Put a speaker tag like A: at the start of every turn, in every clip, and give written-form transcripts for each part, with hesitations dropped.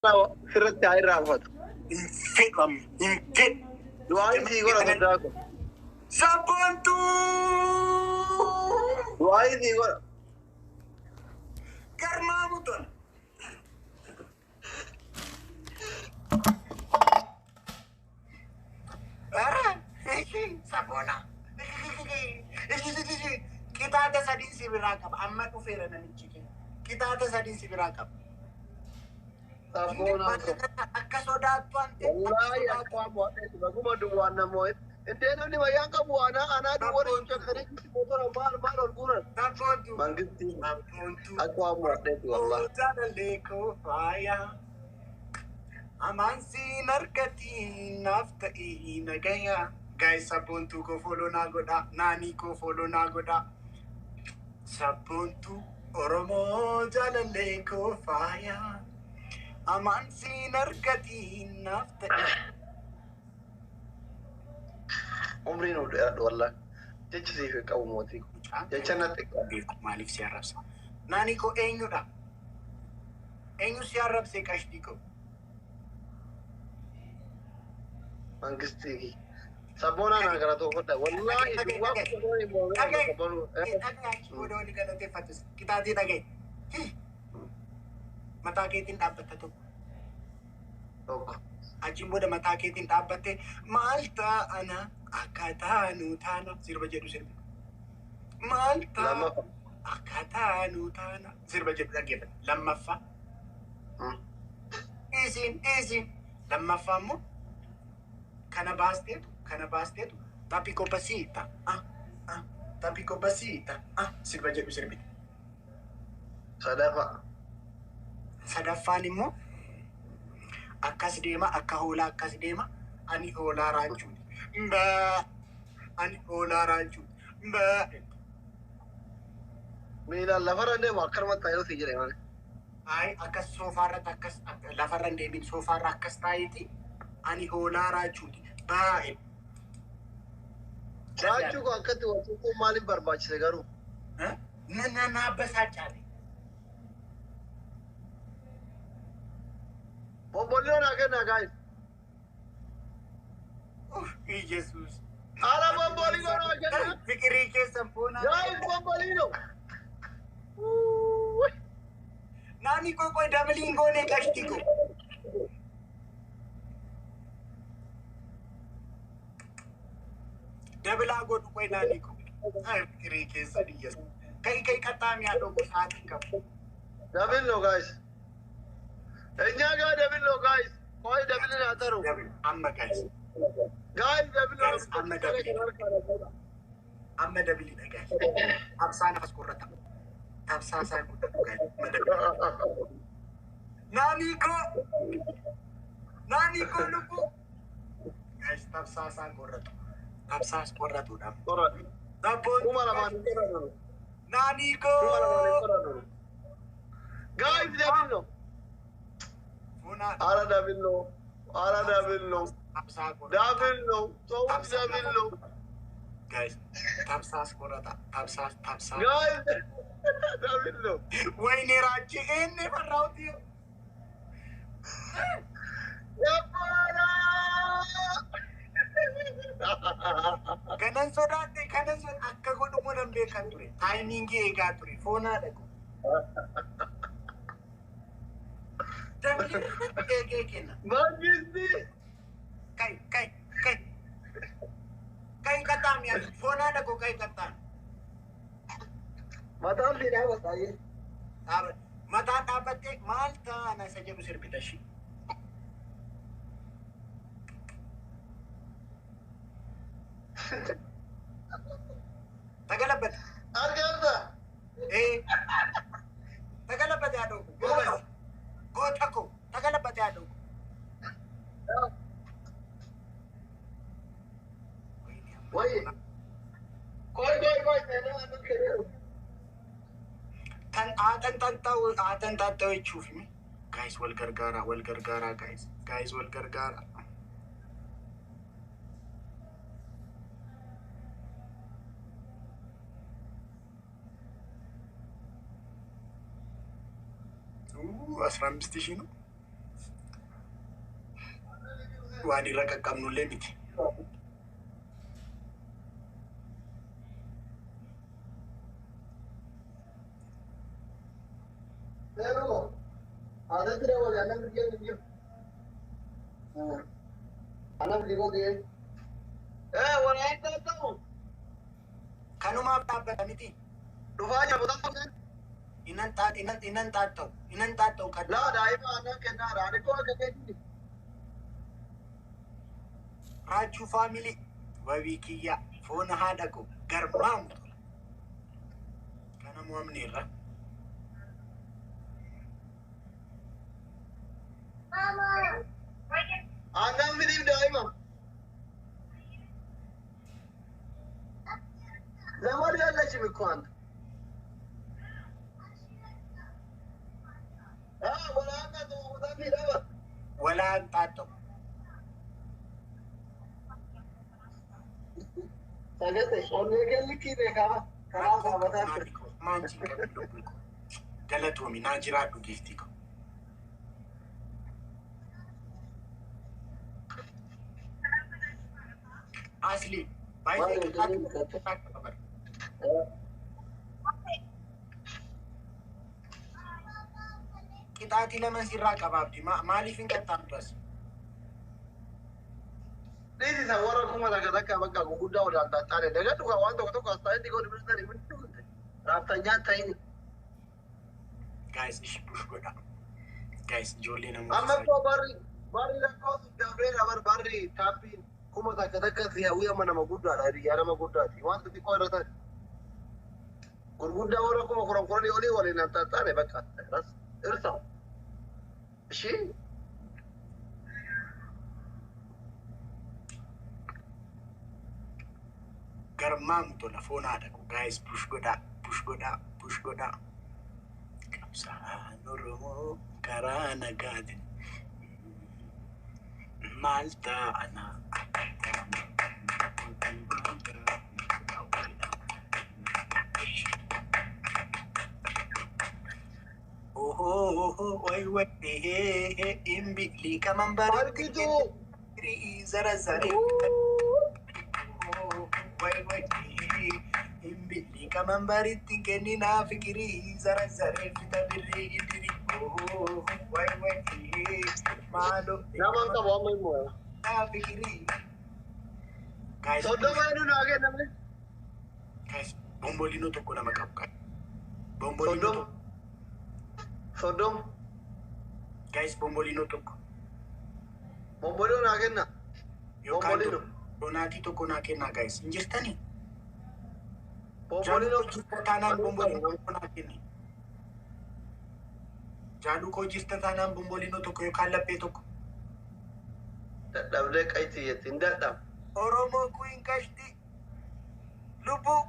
A: Sirratti haa irraanfatu.
B: Hin fedhu amma. Hin fedhu.
A: Du'aan sii godha soddaa ko.
B: Sabboontuu!
A: Du'aan sii godha.
B: Garmaamu tola. Sabboona. Qixaaxa sadiin si biraa qaba. Amma dhufeera namichi kee. Qixaaxa sadiin si biraa qaba.
A: Sabboonaan ko.
B: Akka sodaattu ante.
A: Wallaahi akka waan mo'adheetti baguma duwwaan na mo'e. Intee namni wayyaan qabu anaa anaa duwwan hin cakkanii motora maal maal ol guuran.
B: Sabboontuu.
A: Mangistii
B: Sabboontuu.
A: akka waan mo'adheetti wallaahi.
B: Jaalallee koo faaya. Amaan siin argatiin naaf ta'ii nagaya. Guys, Sabboontuu koo follow naa godhaa. Naanii koo follow naa godhaa. Sabboontuu Oromoo, jaalallee koo faaya. Amaan siin argatiin naaf ta'ii.
A: Umriin ol dheeradhu wallaahi. Jechi siif hin qabu, mootii. Jecha natti qabu.
B: Beeku maaliif si arrabsa? Naanii koo, eenyudha? Eenyu si arrabse, qashtii koo?
A: Mangistii. Sabboonaa naa galatoofadha. Wallaahi duwwaa kutuboon hin mo'amee sabboonuu.
B: Dhagaye, achi booda walii galateeffatus. Qixaaxii dhagaye. Mataa keetiin dhaabbatta tokko.
A: Tokko.
B: Achiin booda mataa keetiin dhaabbatte, "Maal ta'ana akka taanu taana" sirba jedhu sirbi. "Maal ta'a
A: Lammaffaa.
B: akka taanu taana" sirba jedhu dhaggeeffate. Lammaffaa. Dhiisiin dhiisiin. Lammaffaa immoo kana baasteetu "Papi kopasiita ah ah, papi kopasiita ah" sirba jedhu sirbite.
A: Sadaffaa.
B: Sadaffaan immoo akkas deema, akka hoolaa akkas deema. "Ani hoolaa raachuuti. Mbaa. Ani hoolaa raachuuti. Mbaa."
A: Miilaan lafarra deemu akkanumatti taa'ee si jedhe malee.
B: Ayi, akkas soofaarratti akkas lafarra hin deemin, soofaarra akkas taa'iiti. "Ani hoolaa raachuuti. Baa."
A: Raachuu koo akkatti wal tuquun maaliif barbaachise garuu?
B: Na na na abbasaacaale.
A: Obboloo naa kennaa, guys.
B: Iyesuus.
A: Ala bombolino naa kennaa.
B: Fikirii keessan foonaa.
A: Guys, bombolino.
B: Naani koo, qoy, doubleiin goonee, qashti koo. Doubleaa godhu, qoy, naani koo. Ay, fikirii keessan, Iyesuus. Kai kai qaxxaami haadhoo koo, sa'aatiin qabu.
A: Double ነው guys. እኛ ጋር double ነው guys. ቆይ double ን አጠሩ።
B: Double amma, guys.
A: Guys, double ነው።
B: Guys, amma double. Amma doubleiidha, guys. Tabsaa nafas qorrata. Tabsaa isaa godhatu, guys. Amma double. Naanii koo. Naanii koo, lubbuu. Guys, tabsaa isaa qorratu. Tabsaas qorratudha. Sabboon.
A: 2000 qorannu.
B: Naanii
A: 2000
B: koo.
A: qorannu. Guys, double ነው።
B: Fuunaa.
A: አረ double ነው። አረ double ነው።
B: Tabsaa qorrata.
A: Double ነው። ሰዎች double ነው።
B: Guys, tabsaas qorrata. Tabsaas tabsaa.
A: Guys, double ነው።
B: ወይኔ ራቼ ይሄን የፈራሁት ይኸው።
A: ያባራ
B: Kanan sodaadhe, kanan sodaadhe, akka godhumu nan beekan ture. Timingii eegaa ture. Foonaa dhaqu. Double irratti eegee kenna.
A: መንግስቲ
B: Kai kai kai. Kai qaxxaami ati. Foonaa dhaqu, kai qaxxaami.
A: Mataan fiidhaa basaayee.
B: Dhaaba. Mataan dhaabbattee "Maal taana" isa jedhu sirbita ishee. Tagalabbate.
A: Argamta.
B: Ee. Tagalabbate haadhoo koo. Goobas. Goota koo. Tagalabbate haadhoo koo.
A: ወይ ቆይ ቆይ ቆይ.
B: Tan haatan tan ta'u haatan ta'u jechuuf. Guys, wal gargaara, wal gargaara, guys, guys, wal gargaara. 15,000 ነው። Waan irra qaqqabnullee miti.
A: Seeruma. Adatti dabalee annan biyyee hin jiru. Annan biyyee godhee. Walaayeen ta'u.
B: Kanumaaf dhaabbata miti.
A: Dhufaa jira botaan.
B: Inan xaaxa'u inan xaaxa'u kan.
A: Laa daa'ima aannan kennaadha. Ani koo akka keetti.
B: Raachuu faamilii wabii kiyyaa foon haadha koo garmaamu tola. Kana mo'amneerra.
A: Aannan fidiif daa'ima. ዘመድ የለሽም እኮ አንተ።
B: Walaan xaaxa'u. Maanchi qabu lubbuu koo. Galatoomi naa jiraadhu giiftii koo. Asli baay'ee qixxaatu qaba. Qixaatii lama sirraa qaba abdi. Maaliif hin qaxxaamtu as?
A: Dhiisi isa warra kuma takka takka bakka gurguddaa wal taane dagadhu kan waan tokko tokko as taa'etti godhu bilisa ni raaftanyaa ta'in.
B: Guys, ishi push godha. Guys, ijoollee
A: Amma
B: namoota.
A: immoo barri barri lakkoofsi dabreera bar barri taappiin kuma takka takka si hawwii amma nama guddaadha hiriyaa nama guddaati waan xixiqqoo irra ta'e. Gurguddaa warra kuma kudhan kudhanii olii waliin tattaane bakka irsa. Ishii
B: Garmaamu tola foon haadha koo. Guys, push godhaa, push godhaa, push godhaa. Qabsaan Oromoo karaa nagaatiin maal ta'ana? Ohoo, way way, hee imbi liqaman
A: argitu.
B: bareedu zara zaree. Way way, imbi liqaman baritti kenninaa fikirii zara zaree fita birrii idiri. Ohoo, way way, maaloo
A: Nama hin qabu amma immoo.
B: liqamanaa fikirii. Guys,
A: Soddoma hedduu naa kenname.
B: guys, bomboliinoo tokko lama qabu. Guys. Bomboliinoo
A: Soddoma.
B: tokko.
A: Soddoma.
B: Guys, bomboliinoo tokko.
A: Bomboliinoo naa kenna.
B: Yookaan
A: Bomboliinoo.
B: doonaatii tokko naa kennaa guys. Hin jirtanii?
A: Bomboliinoo.
B: Jaaluu jirta taanaan bomboliinoo tokko naa kenni. Jaaluu koo jirta taanaan bomboliinoo tokko yookaan laphee tokko.
A: Dadhabdee qayti jetti hin dadhabu.
B: Oromoo kuin qashti. Lubbuu.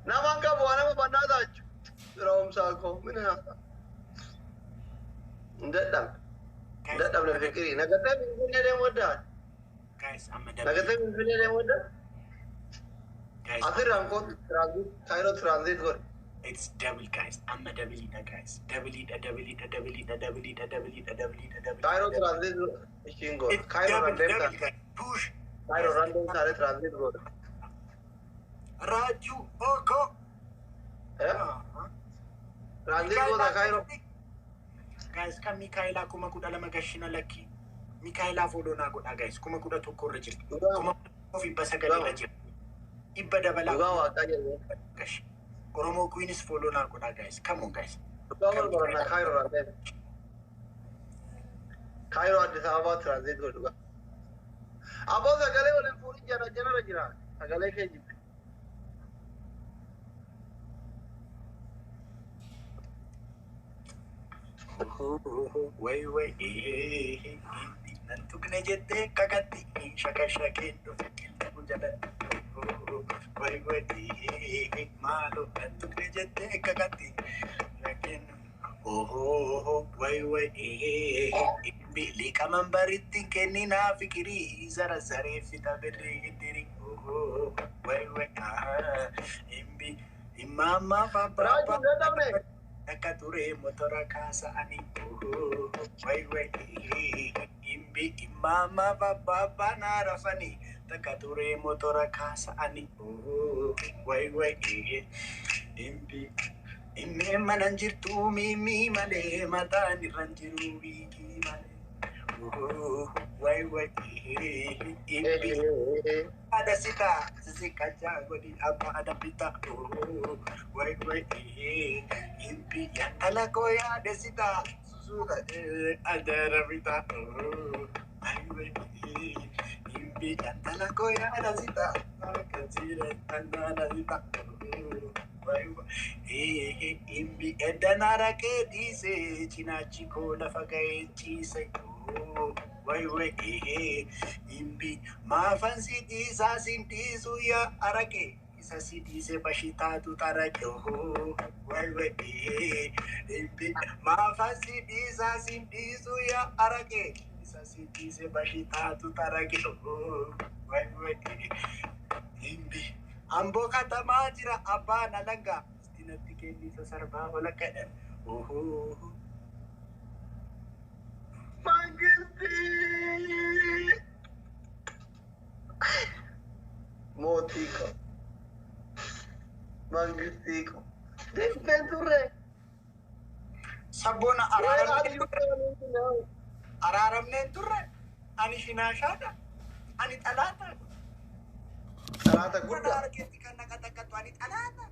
A: Nama hin qabu waan nama bannaa taachu. Firoomsaa koo min haasa. Hin dadhabne. Hin dadhabne fikirii. Nagatee finfinnee deemu addaa.
B: Guys, amma dabale.
A: Nagatee finfinnee deemu addaa.
B: Guys,
A: Asirraan kootu tiraanzit kaayiroo tiraanzit godhe.
B: it's double guys. Amma dabaliidha guys. Dabaliidha, dabaliidha, dabaliidha, dabaliidha, dabaliidha, dabaliidha,
A: Kaayiroo
B: dabaliidha.
A: tiraanzit ishiin godhe.
B: It's
A: Kaayiroo
B: double,
A: raan deemtaa.
B: double guys. Push.
A: Kaayiroo raan deemtaa tiraanzit godhe.
B: Raajuu Oko.
A: Tiraanzit godha kaayiroo.
B: Guys, kan Mikaa'elaa 12,000 gashina lakkii. Mikaa'elaa fooloo naa godhaa guys. 11,000 irra jirti.
A: Dhugaa
B: 1,900 irra jirti. Dhibba dabalaa
A: dhugaa waaqaa jedhee.
B: gash. Oromoo Queenis fooloo naa godhaa guys. Come on guys.
A: Dhugaa wal barannaa kaayiroo raan deemta. Kaayiroo Addis Ababaa tiraanzit godhe dhugaa. Abboo sagalee waliin fuudhin jara jarara jira. Sagalee kee jibbe.
B: Way way nan tuqne jettee kakatti shakashakeen dhufe qilxuu jalatti. Way way maaloo nan tuqne jettee kakatti shakeen way way liqaman baritti kenninaa fikirii zara zaree fixa birrii giddiri. Way way imbi immaammaa
A: Raajuu
B: fabbaa.
A: hin dadhabne.
B: Akka ture motora kaasa'anii way way Imbi imama bababa naarafani takka turee motora kaasa'ani. Way way imbi inni mana hin jirtu mimii malee mataan irra hin jiru wiigii malee. Way way imbi ada sita sisi kacha godhi abba ada bita. Way way imbi yantala koo yaade sita susuka adara bita. Way way imbi yantala koo yaada sita kajira tanana sita. Way way imbi eddanara kee dhiise cinaachi koo lafa ga'ee ciise. Way way imbi maafan si dhiisaa sin dhiisu yaa araqe isa si dhiise bashitaatu xaraqe. Way way imbi maafan si dhiisaa sin dhiisu yaa araqe isa si dhiise bashitaatu xaraqe. Way way imbi amboo katamaa jira abbaan alangaa istinatti kennisa sarbaa walakkaadhan.
A: Mangistii! Mootii ko. Mangistii ko. Deemteen turre.
B: Sabboona araaramneen turre. Ani shinaashaadha. Ani xalaata.
A: Xalaata
B: Mana
A: guddaa.
B: argeetti kan naqatakkatu ani xalaata.